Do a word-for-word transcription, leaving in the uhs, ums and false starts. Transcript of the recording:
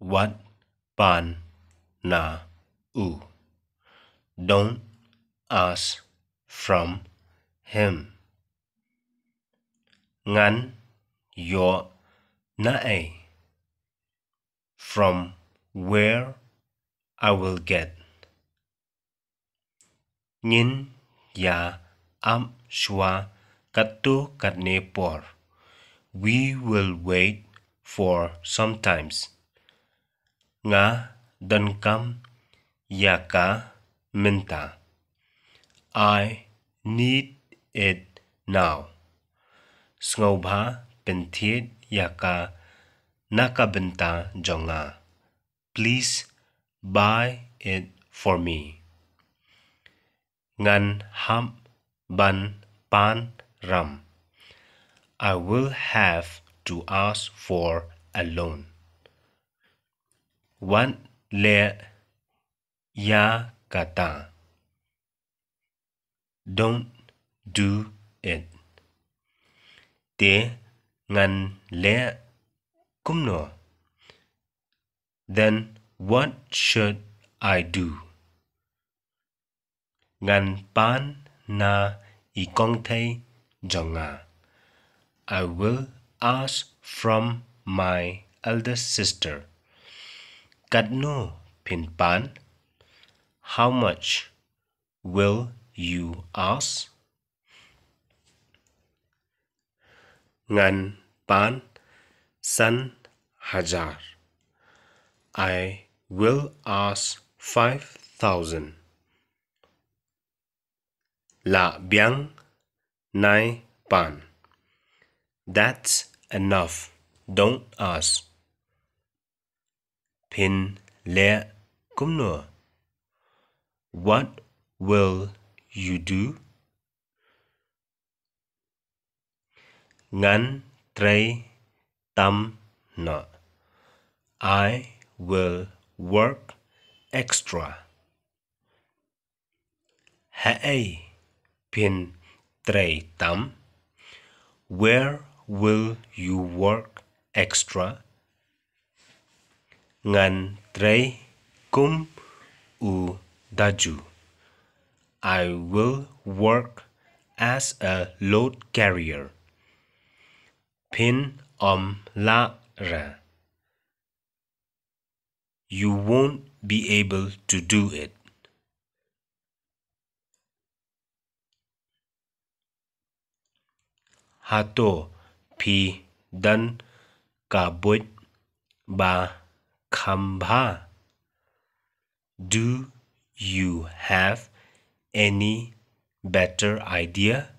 Wat pan na u. Don't ask from him. Ngan ïoh na ei. From where I will get. Ngin ïa ap shuwa katto katne por. We will wait for sometimes. Nga donkam ïa ka mynta. I need it now. Sngewbha pynthied ïa ka na ka bynta jong nga. Please buy it for me. Ngan hap ban pan ram. I will have to ask for a loan. Wat leh ïa kata. Don't do it. Te ngan leh kumno? Then what should I do? Ngan pan na i kong thei jong nga. I will ask from my eldest sister. Katno phin pan? How much will you ask? Ngan pan san hajar. I will ask five thousand. La biang nai pan. That's enough. Don't ask. Phin leh kumno? What will you do? Ngan trei tam noh. I will work extra. Haei phin trei tam? Where will you work extra? Ngan trei kum u daju. I will work as a load carrier. Phin ym lah re. You won't be able to do it. Hato phi don ka buit ba kham bha? Do you have any better idea?